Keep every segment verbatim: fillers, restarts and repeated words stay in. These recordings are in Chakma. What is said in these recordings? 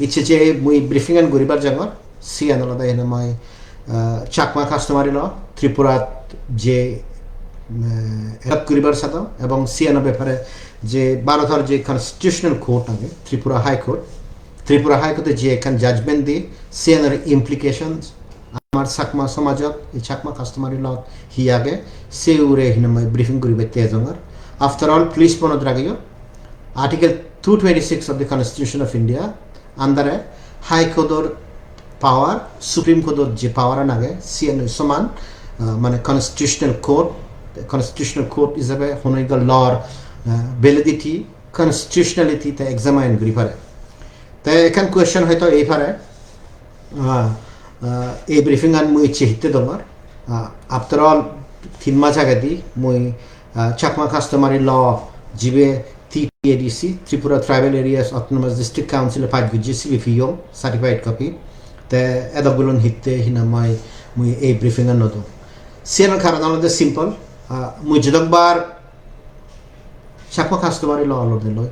Icche je mui briefing an guribar jangor, siyan olode hinamai, ah, Chakma customary law, Tripurat je, eh, adopt guribar sadon, ebong siyan bepare je Bharotor je constitutional court age, Tripura High Court, Tripura High Court e je ekkan judgment di, siyanor implications, amar Chakma somajot, ei Chakma customary law hi age, se ugure hinamai briefing guribatte ejongor. After all, please monot ragiyo, Article two twenty-six of the Constitution of India under e High Court or power, Supreme Court or je power an age, siyan soman, ah, mane constitutional court, constitutional court hisabe hono ekkan law r, ah, validity, constitutionality te examine guri pare. Te ekkan question hoito ei pare, ah, ah, ei briefing an mui icche hitte dongor. Ah, after all, tin mas agedi mui, ah, Chakma customary law jibe T T A D C, Tripura Tribal Areas Autonomous District Council e pass gojje, sibe piyong certified copy. Te edok gulon hitte hinamai mui ei briefing an no dong. Siyanor karon olode simple. Ah, mui jedok bar Chakma customary law olode loi,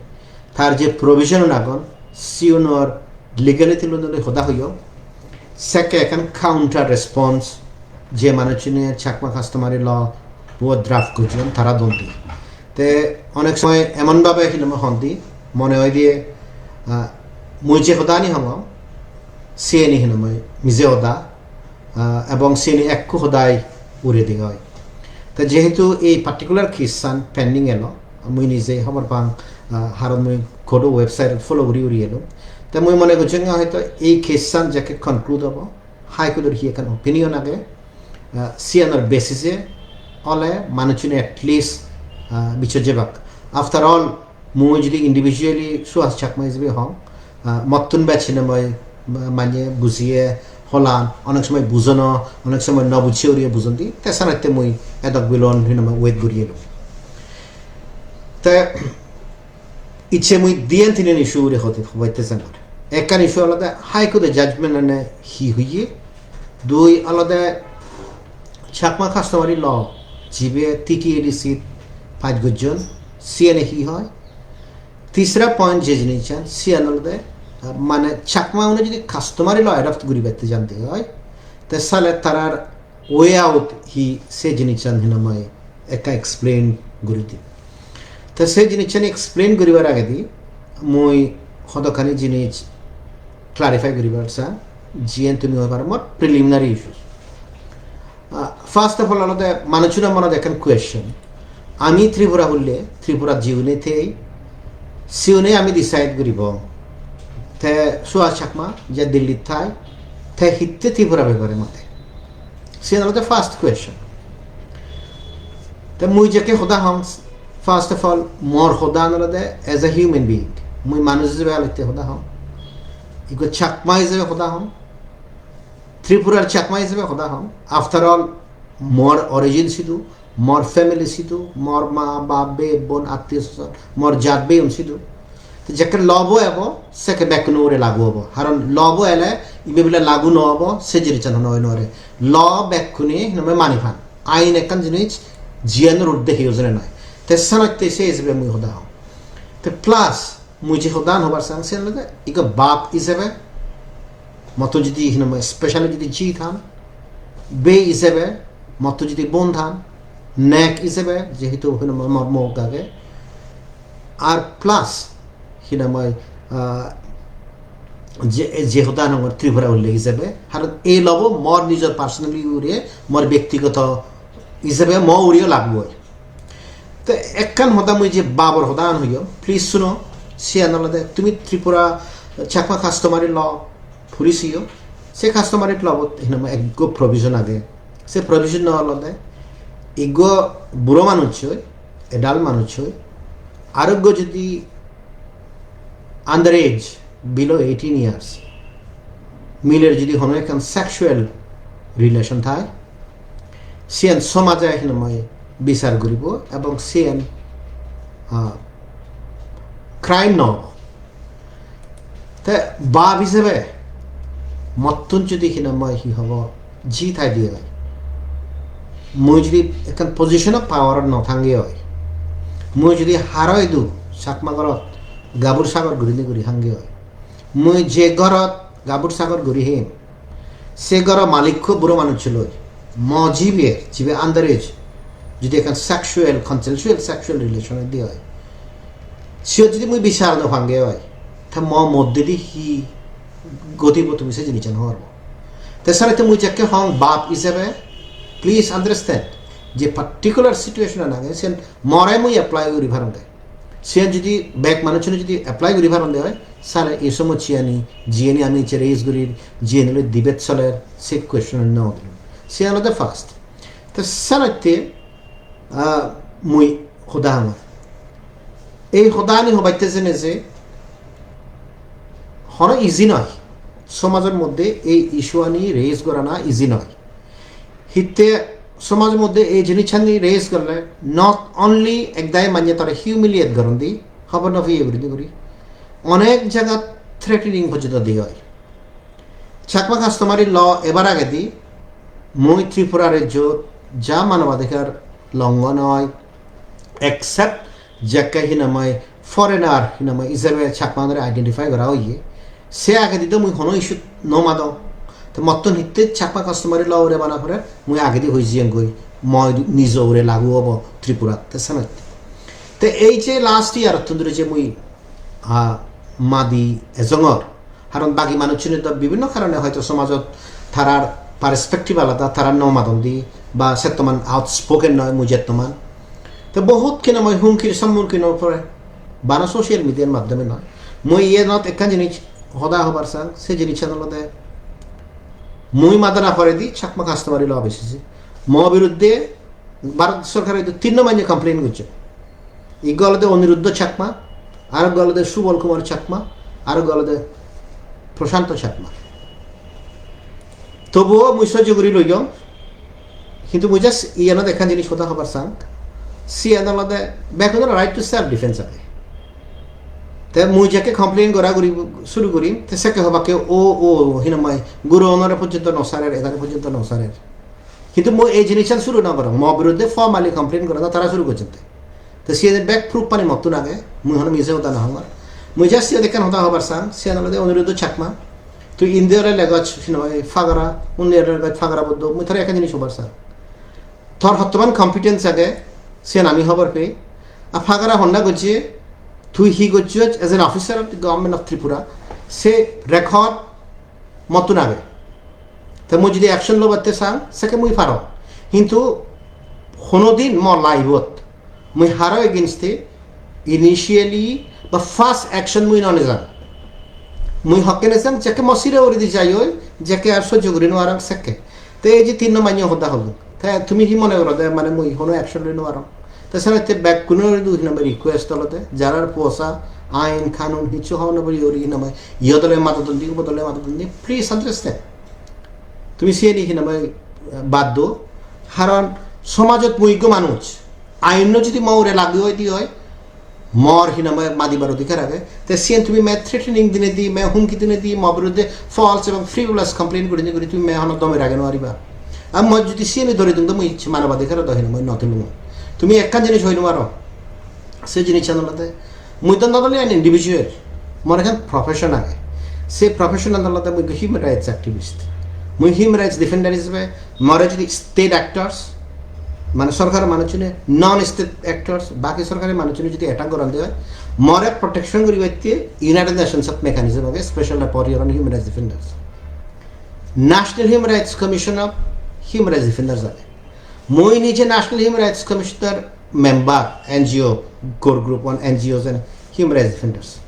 tar je provision un agon, siunor legality loi loi hoda hoyong. Sekke ekkan counter response je manuchune Chakma customary law bo draft gojjon, tara don di. Te onek somoy emon bhabe hinamai hon di, mone oi diye, ah, mui je hodani hongong, siyeni hinamai mije hoda, ah, ebong siyeni ekku hodai uguredi oi. Te jehetu ei particular case an pending elo, mui nije hobor pang, ah, haron mui court o website follow guri guri elong. Te mui mone gojjong hoito ei case an jekke conclude obo, High Court or hi ekkan opinion age, ah, siyanor basis e ole manuchune at least, ah, bichot jebak. After all, mui jodi individually Suhas Chakma hisabe hong, ah, mottun bej hinamai ma-, manye bujiye holan, onek somoy bujono, onek somoy no bujje uriye bujon di, te sanatte mui edok bilon hinamai wait guriye lo. Te icche mui diyen tinen issue ugure hoti hobatte jangor. Ekkan issue olode High Court e judgment ane hi hoye, dui olode Chakma customary law jibe T T A D C pass gojjon, siyene hi hoi. Tisra point je jinissan, siyan olode, ah, mane Chakma une jodi customary law adopt guribatte jante oi, te sale tarar way out hi se jinissan hinamai ekka explain guri di. Te se jinissan explain guribar agedi mui hodokkani jinis clarify guribar sang, jiyen tumi hoi paro mor preliminary issues. Ah, first of all, olode manuchunor monot ekkan question. Ami Tripura hulle, Tripura jiune thei, siune ami decide guribong. Te Suhas Chakma je Delhi thai, te hitte Tripura bepare mate. Siyan olode first question. Te mui jekke hoda hong, first of all, mor hoda olode as a human being. Mui manuj hisabe alotte hoda hong. Ikko Chakma hisabe hoda hong. Tripurar Chakma hisabe hoda hong. After all, mor origin sidu, mor family sidu, mor ma, bap, bei, bon, attiyo sojon, mor jat beiun sidu. Te jekke law bo ebo, sekke bekkun ugure lagu obo. Haron law bo ele, ibe bile lagu no obo, se jinissan hono oi no pare. Law bekkune hinamai mani pan. Ain ekkan jinis, jiyanor urdhe hiyo jone noi. Te senotte se hisabe mui hoda hong. Te plus, mui je hodan hobar sang, sen olode, ikko bap hisabe, mottun jodi hinamai specially jodi ji than, bei hisabe, mottun jodi bon than, nek hisabe, jehetu hinamai mor mok age, ar plus, hinamai, ah, je, je hodan hongor Tripura ulle hisabe, haron ei law bo mor nijor personally ugure, mor bektigoto hisabe mo ugure lagu oi. Te ekkan hoda mui je babor hoda an hoyong, please suno, siyan olode tumi Tripura Chakma customary law puri siyo, se customary law bot hinamai ekko provision age. Se provision no olode ikko buro manuj oi, adult manuj oi, aro ikko jodi under age, below eighteen years, miler jodi hono ekkan sexual relation thai, siyan somaje hinamai bichar guribo ebong siyan, ah, crime no obo. Te bap hisabe mottun jodi hinamai hi hobo ji thai diye oi, mui jodi ekkan position of power ot no thangi oi, mui jodi haro idu Chakma gorot gabur sagor gurinei guri hangi oi, Mui je gorot gabur sagor guri him, se goro malikko buro manuccho loi, mo jibe, jibe underage, judi ekkan sexual, consensual sexual relation odi oi, siyot judi mui bichar no pange oi, ta mo moddedi hi godibo tumi se jinissan hobor po. Te sale te mui jekke hong bap hisebe, please understand, je particular situation an age, sen more mui apply guri paronge. Siyan judi bek manuchune judi apply guri paronde oi, sale ei somossiyani, jiyeni ami ecche raise gurir, jiyeni loi debate soler, se question no udibo. Siyan olode first. Te senotte, ah, mui hoda hongor. Ei hodani hobatte jene je hono easy noi. Somajor moddhe ei issue ani raise gorana easy noi. Hitte somajor moddhe ei jinissani raise gorle not only ekdagi manye tare humiliate goron di, hobor no peye guri di guri, onek jagat threatening porjonto di oi. Chakma customary law ebar agedi mui Tripura rejjot ja manobadhikar longhon oi, except jekke hinamai foreigner hinamai ijebe Chakma unore identify gora oye, se agedi do mui hono issue no madong. Te mottun hitte Chakma customary law ure bana pore, mui agedi hoi jiyongoi, moi nijo ure lagu obo Tripura te senotte. Te ei je last year ottun duri je mui, ah, madi ejongor, karon bagi manuchune do bibhinno karone hoito somajot tarar perspective alada, tara no madon di ba settoman outspoken noi, mui jettoman. Te bohut kinamai humkir sommukhin oi pore, bana social media-r maddhome noi. Mui iyenot ekkan jinis hoda hobar sang, se jinissan olode mui madana poredi Chakma customary law basis-e mo biruddhe Bharat sorkare idu tinno manye complain gocche. Ikko olode Aniruddha Chakma, arokko olode Subal Kumar Chakma, arokko olode Prashanto Chakma. Tobuo mui sojjo guri loiyong, hintu mui just iyanot ekkan jinis hoda hobar sang, siyan olode begunor right to self defense age. Te mui jekke complain gora guri suru gurim, te sekke hobakke o, o, hinamai, guro onore porjonto no sarer, edare porjonto no sarer. Hintu mui ei jinissan suru no gorong, mo biruddhe formally complain gorana tara suru gocchon te. Te siyen bek proof ani mottun age, mui hono mije hoda no hongor. Mui just siyot ekkan hoda hobar sang, siyan olode Aniruddha Chakma. Tui indi ole legoj, hinamai, Phagara, undi ole legoj Phagara Buddho, mui tore ekkan jinis hobar sang. Tor hottoman competence age, siyan ami hobor pei. A Phagara honna gocche, tui hi gocchoj as an officer of the Government of Tripura, se record mottun age. Te mui jodi action lobatte sang, sekke mui parong. Hintu honodin mo life-ot mui haro against-e initially ba first action mui no nejang. Mui hokke nejang, jekke mo sire uguredi jai oi, jekke ar sojjo guri no parong sekke. Te ei je tinno manye hoda holung, te tumi hi mone goro de, mane mui hono action loi no parong? Te senotte bekkunore idu hinamai request olode, jarar posa, ain, kanun, hissu hobor no puri uri hinamai, iyot ole madodon di, ubot ole madodon di, please understand. Tumi siyeni hinamai, eh, bad do, karon somajot mui ekko manuj, ainno jodi mo ugure lagui oi di oi, mor hinamai madibar odhikar age. Te siyen tumi me threatening dinedi, me humki dinedi, mo biruddhe false ebong frivolous complaint gurinei guri tumi me hono dome rage no pariba. Ar mui jodi siyeni dori dong, to mui manobadhikar do hinamai no tulung. Tumi ekkan jinis hoi no paro, se jinissan olode, mui do not only an individual, mor ekkan profession age. Se profession an olode mui ekko human rights activist. Mui human rights defender hisebe more jodi state actors, mane sorkar manuchune, non state actors, baki sorkari manuchune jodi attack goron de oi, more protection guribatte United Nations of mechanism age, special rapporteur on human rights defenders. National Human Rights Commission of Human Rights Defenders age. Mui nije National Human Rights Commission-or member, N G O, core group one N G Os and human rights defenders.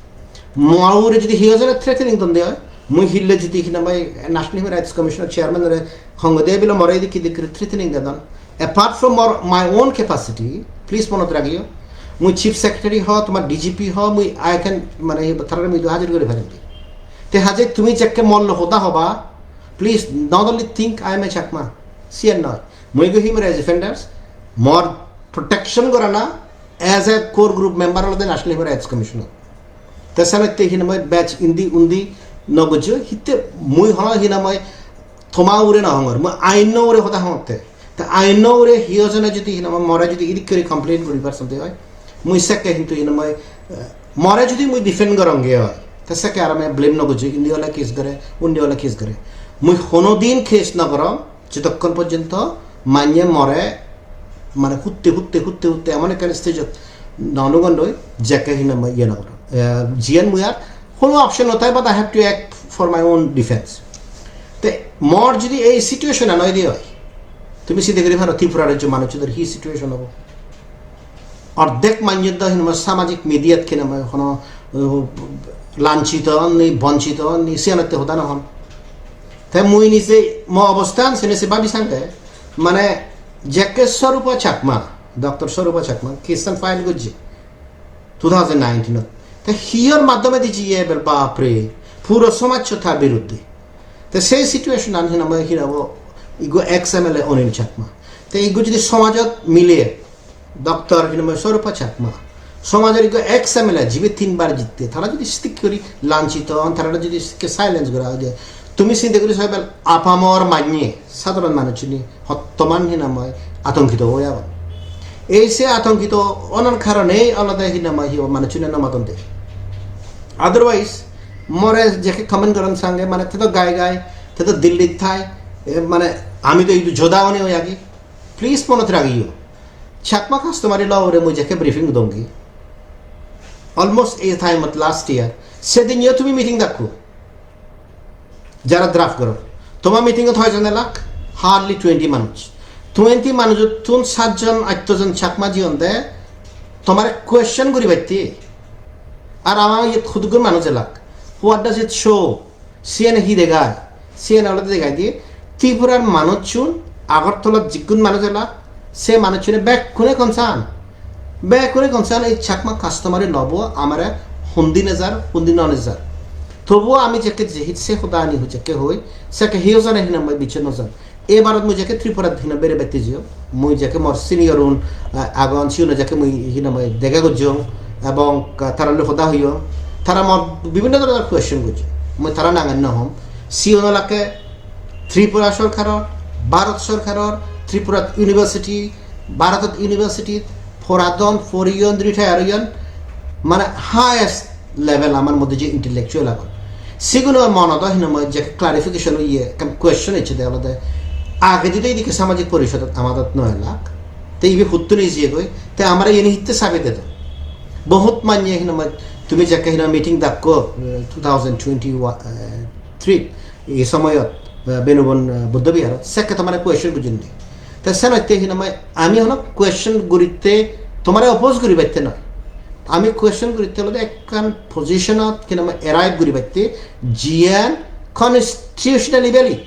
Mo ugure jodi hi hojone threatening don de oi, mui hille jodi hinamai National Human Rights Commission-or chairman-ore hongde bile more idu ki dikri threatening dedon. Apart from more, my own capacity, please monot ragiyo, mui chief secretary ho, tomar D G P ho, mui I can, mane, tarare mui idu hajir guri parim. Te haje tumi jekke mollo hoda hoba, please not only think I am a Chakma, siyan noi. Mui ekko human rights defenders, mor protection gorana as a core group member olode National Human Rights Commission. Te senotte hinamai bej indi undi no gojjo, hitte mui hono hinamai toma ugure no hongor, mui ainno ugure hoda hongotte. Te ainno ugure hi hojone jodi hinamai more jodi idik guri complain guribar something oi, mui sekke hintu hinamai, eh, more jodi mui defend goronge oi, Te sekke aro ami blame no gojji, indi ole case gore, undi ole case gore. Mui hono din case no gorong, jotokkon porjonto manye more, mane hutte, hutte, hutte, hutte emon ekkan stage-ot no nugondoi, jekke hinamai iye no gorong. Eh, jiyan mui ar hono option no thai, but I have to act for my own defense. Te mor jodi ei situation an oide oi, tumi sinte guri paro Tripura rajyo manuchunor hi situation obo? Ordek manye do hinamai samajik mediat hinamai hono, uh, lanchito onni, bonchito onni, siyanotte hoda no hon. Te mui nije mo obostan sene se babi sange, mane jekke Swarupa Chakma, Doctor Swarupa Chakma, case an file gojje two thousand nineteen-ot. Te hiyar maddhome di jiye bel bapre, puro somajcho tar biruddhe. Te sei situation an hinamai hinabo, igo ex M L A Anil Chakma. Te igo jodi somajot mile, Doctor hinamai Swarupa Chakma, somajor igo ex M L A jibe tinbar jitte, tara jodi stick guri lanchito on, tara jodi stick silence gora oide, tumi sinte guri soibel apamor manye, sadharon manuchuni hottoman hinamai atonkito oi agon. Ei se atonkito onar karone olode hinamai hi manuchune no madon de. Otherwise, more jekke comment goron sange, mane te do gai gai, te do Delhi thai, e, mane ami do idu joda one oi agi. Please monot ragiyo. Chakma customary law ore mui jekke briefing dongi. Almost ei time-ot last year. Sedin yo tumi meeting dakko. Jara draft goro. Toma meeting-ot hoijon elak? Hardly twenty manuj. Twenty manujottun satjon, attojon Chakma jiyon de tomare question guribatte. Ar ama iyot huduggur manuj elak. What does it show? Siyen hi degai? Siyen olode degai de Tripurar manuchun, Agartalat jigun manuj elak, se manuchune bekkune concern. Bekkune concern ei Chakma customary law bo amare hundi nejar, hundi no nejar. Tobuo ami jekke jehit se hodani hu jekke hoi, sekke hiyo jone hinamai bichche no jan. Ebarot mui jekke Tripurat hina bere bette jiyo, mui jekke mor senior un, ah, agon, siune jekke mui hinamai dega gojjong, ebong, ah, tara loi hoda hoyong, tara mor bibhinno dhoronor question gojjon. Mui tara nangan no hom. Siun olakke Tripura sorkaror, Bharat sorkaror, Tripurat university, Bharatot university, poradon, poriyon, retire oyon, mane highest level amar moddhe je intellectual agon. Siguno mono do hinamai je clarification oye, ekkan question ecche de olode, agedi do idikke samajik porishodot amadat no elak. Te ibe huttun ejiyegoi, te amare iyeni hitte sabi dedo. Bohut manye hinamai, tumi jekke hinamai meeting dakko, eh, two thousand twenty-three, ei somoyot, eh, Benubon, eh, Buddho Viharot, sekke tomare question gujinde. Te senotte hinamai ami hono question guritte tomare oppose guribatte noi. Ami question guritte olode ekkan position-ot hinamai arrive guribatte jiyan constitutionally valid.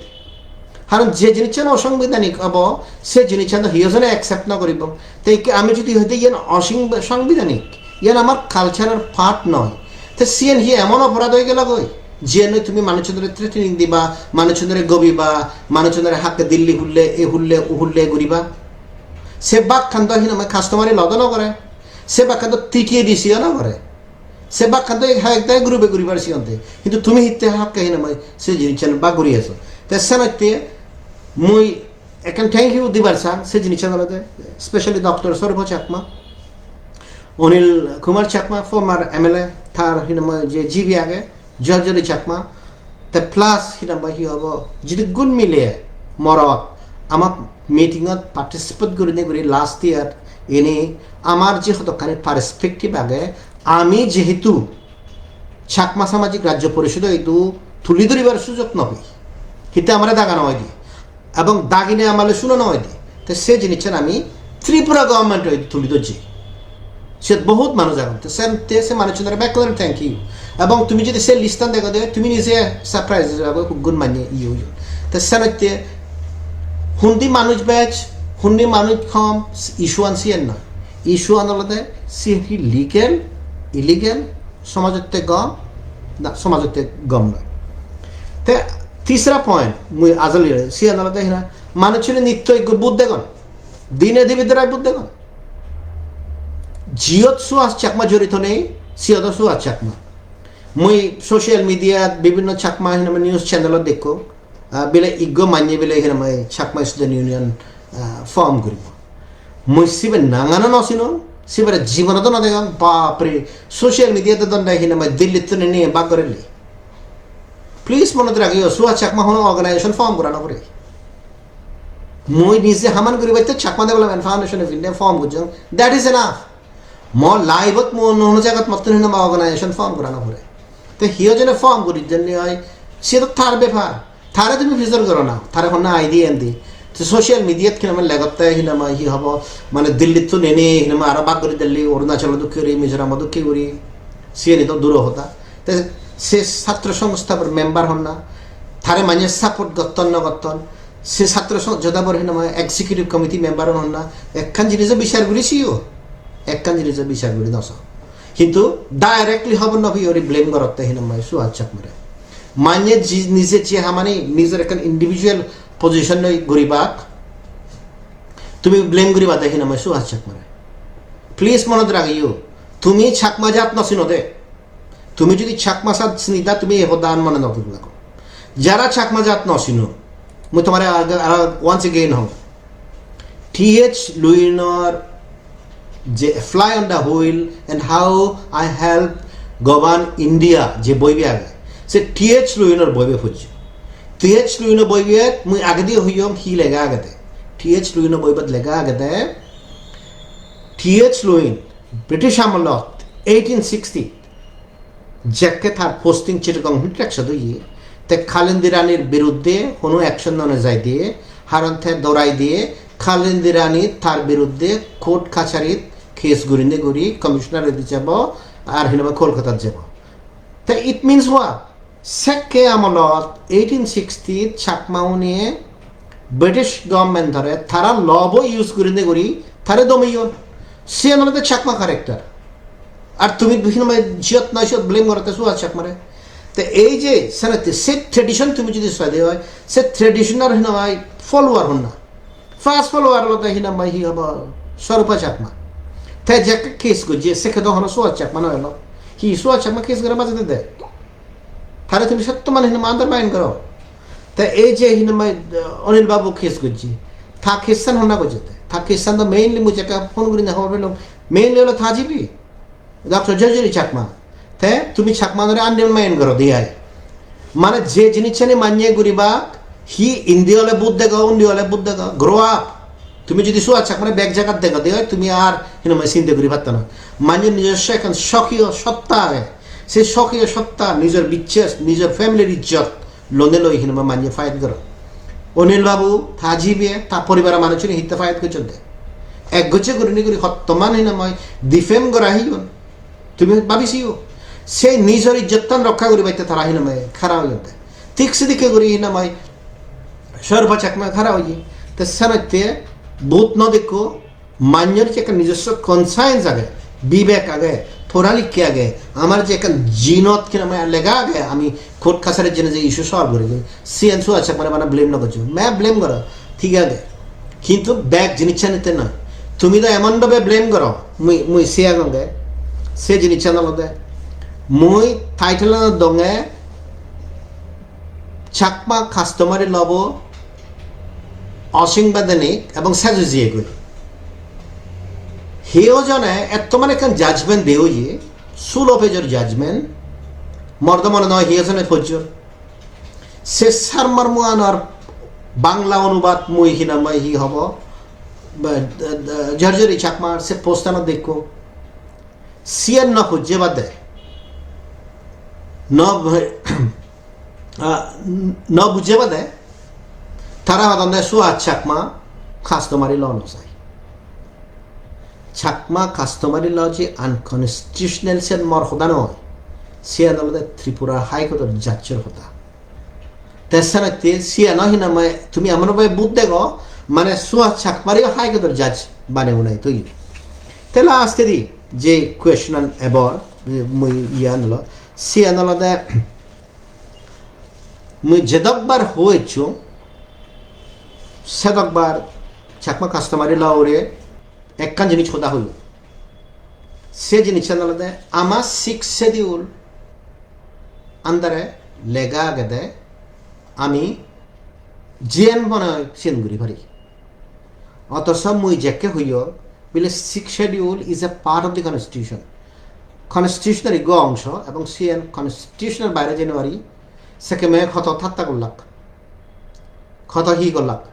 Karon je jinissan osongbidhanik obo, se jinissan do hiyo jone accept no guribo. Te ikke ami jodi hoide iyan osong-, osongbidhanik, iyan amar culture-or part noi. Te siyen hi emon oporad oi gelo goi? Jiyen noi tumi manuchunore threatening diba, manuchunore gobiba, manuchunore hakke Delhi hulle, e hulle, u hulle guriba. Se bakkan do hinamai customary law do no gore. Se bakkan do T T A D C o no gore. Se bakkan do ek, ek dagi group-e guribar siyon de. Hintu tumi hitte hakke hinamai se jinissan bak guri ejo. Te senotte mui ekkan thank you dibar sang se jinissan olode, specially Doctor Swarupa Chakma, Anil Kumar Chakma, former M L A, tar hinamai je G B age, Jayjyoti Chakma, te plus hinamai hi hobo, jidukkun mile morot ama meeting-ot participate gurinei guri last year ini amar je hodokkani perspective age, ami jehetu Chakma Samajik Rajyo Porishodo idu tuli dhuribar sujog no pei. Hitte amare daga no oide. Ebong dagine amale suno no oide. Te se jinissan ami Tripura government-o idu tuli dhojje. Siyot bohut manuj agon. Te sen, te se manuchunore bekkunore thank you. Ebong tumi jodi se list-an dego de, tumi nije surprise oi jabo, huggun manye iye oyon. Te senotte hundi manuj bej, hundi manuj hom, issue-an siyen noi. Issue-an olode siyen hi legal, illegal, somajotte gom, na somajotte gom noi. Te tisra point, mui ajoli siyan olode hina, manuchune nitto ikko bhut degon, dine dibi dorai bhut degon. Jiyot Suhas Chakma jorito nei, siyot o Suhas Chakma. Mui social media bibhinno Chakma hinamai news channel-ot dekko, ah, bile ikko manye bile hinamai Chakma Student Union, ah, form guribo. Mui sibe nangano no sinong, Sibere jibonot no degong, bapre, social media-t don dai hinamai Delhi-ttun ene bak gorile. Please monot ragiyo, Suhas Chakma hono organization form gora no pore. Mui nije haman guribatte Chakma Development Foundation of India form gojjong. That is enough. Mo life-ot mo hono jagat mottun hinamai organization form gora no pore. Te hiyo jone form guri jonni oi, se to tar bepar. Tare tumi pressure goro na, tare honna idea endi. Te social media-t hinamai legotte hinamai hi hobo, mane Delhi-ttun ene hinamai aro bak guri Delhi, Arunachal dokke guri, Mizoram dokke guri, siyeni to duro hoda. Te se satro songstha member honna, tare manye support gotton no gotton, se satro song-, jodabor hinamai executive committee member honna, ekkan jinijo bichar guri siyo, ekkan jinijo bichar guri no so. Hintu directly hobor no piyori blame gorotte hinamai Suhas Chakmare. Manye ji-, nije je hamani nijor ekkan individual position loi guribak, tumi blame guribade hinamai Suhas Chakmare. Please monot ragiyo, tumi Chakma jat no sinode. Tumi jodi Chakma jat sinida, tumi e hodan mone no guribago. Jara Chakma jat no sino, mui tomare ag-, aro once again hong. T H Lewinor je Fly on the Wheel and How I Help Govern India je boibe age, se T H Lewinor boibe pojjo. T H Lewinor boibet mui agedi hoyong hi lega agede. T H Lewinor boibet lega agede, T H Lewin British amolot eighteen sixty jekke tar posting Chittagong Hill Tracts-ot oye, te Kalindi Ranir biruddhe hono action no nejai diye, haron te dorai diye, Kalindi Rani tar biruddhe court kacharit case gurine guri commissioner odi jabo, ar hinamai Kolkatat jabo. Te it means what? Sekke amolot eighteen sixty Chakma une British government-ore tara law bo use gurine guri tare domeyon. Siyan olode Chakma character. Ar tumi hinamai jiyot noi siyot blame gorotte Suhas Chakmare. Te ei je senette se tradition tumi jodi soide oi, se tradition-or hinamai follower honna. First follower olode hinamai hi hobo Swarupa Chakma. Te jekke case gojje sekke do hono Suhas Chakma no elo. Hi Suhas Chakma case gore majede de? Tare tumi sotto mane hinamai undermine goro. Te ei je hinamai, uh, Anil Babu case gojje, ta case-an honna gojje te? Ta case-an do mainly mui jekke phone gurinei hobor pelong, mainly olo ta G P, Doctor Jarjari Chakma. Te tumi Chakma-unore undermine goro de ai. Mane je jinissani manye guribak, hi indi ole bhut dego, undi ole bhut dego, grow up. Tumi jodi Suhas Chakmare bek jagat dego de oi, tumi ar hinamai sinte guri patta na. Manye nijosso ekkan swakiyo sotta age. Se swakiyo sotta, nijor bicches, nijor family-r ijjot lone loi hinamai manye fight goron. Anil Babu, ta G P, ta poribaro manuchune hitte fight gocchon de? Ek gocche gurinei guri hottoman hinamai defame gora heyon. Tumi babi siyo. Se nijor ijjottan rokka guribatte tara hinamai khara oyon de. Thik sidikke guri hinamai Swarupa Chakma khara oye. Te senotte bhut no dekko, manyor je ekkan nijosso conscience age, bibek age, poralikke age, amar je ekkan jinot hinamai lega age, ami court kachari jeinei je issue solve guri, siyan Suhas Chakmare bana blame no gojjo. Me blame goro, thik age. Kintu bek jinissanite noi. Tumi do emon bhabe blame goro, mui, mui se agonge, se jinissan olode, mui title-anot donge Chakma customary law bo osangbidanik ebong sejo jiyegoi. Hiyo jone ettoman ekkan judgment de oye, sulo pejor judgment, mor do mone noi hiyo jone pojjon. Se sarmormoanor Bangla onubad mui hinamai hi hobo, ba, da, da, Jarjari Chakmar se post-anot dekko. Siyan no pojje bade, no, ah, no bujje bade, tara hodonde Suhas Chakma customary law no sai. Chakma customary law je unconstitutional, siyan mor hoda noi, siyan olode Tripura High Court-or judge-or hoda. Te senotte siyano hinamai tumi emon bhabe bhut dego, mane Suhas Chakmare High Court-or judge banei unai toye. Te last-edi je question-an ebor, mui iyan olo, siyan olode, mui jedokbar hoyechchung, sedokbar Chakma customary law ugure ekkan jinis hoda hoyong. Se jinissan olode ama Sixth Schedule under-e lega agede ami jiyen mone oi siyen guri pari. Otoso mui jekke hoyong, Bile Sixth Schedule is a part of the Constitution. Constitution-or ekko ongso, ebong siyen Constitution-or baire jeinei pari, sekkene hoto tatta gollak, hoto hi gollak,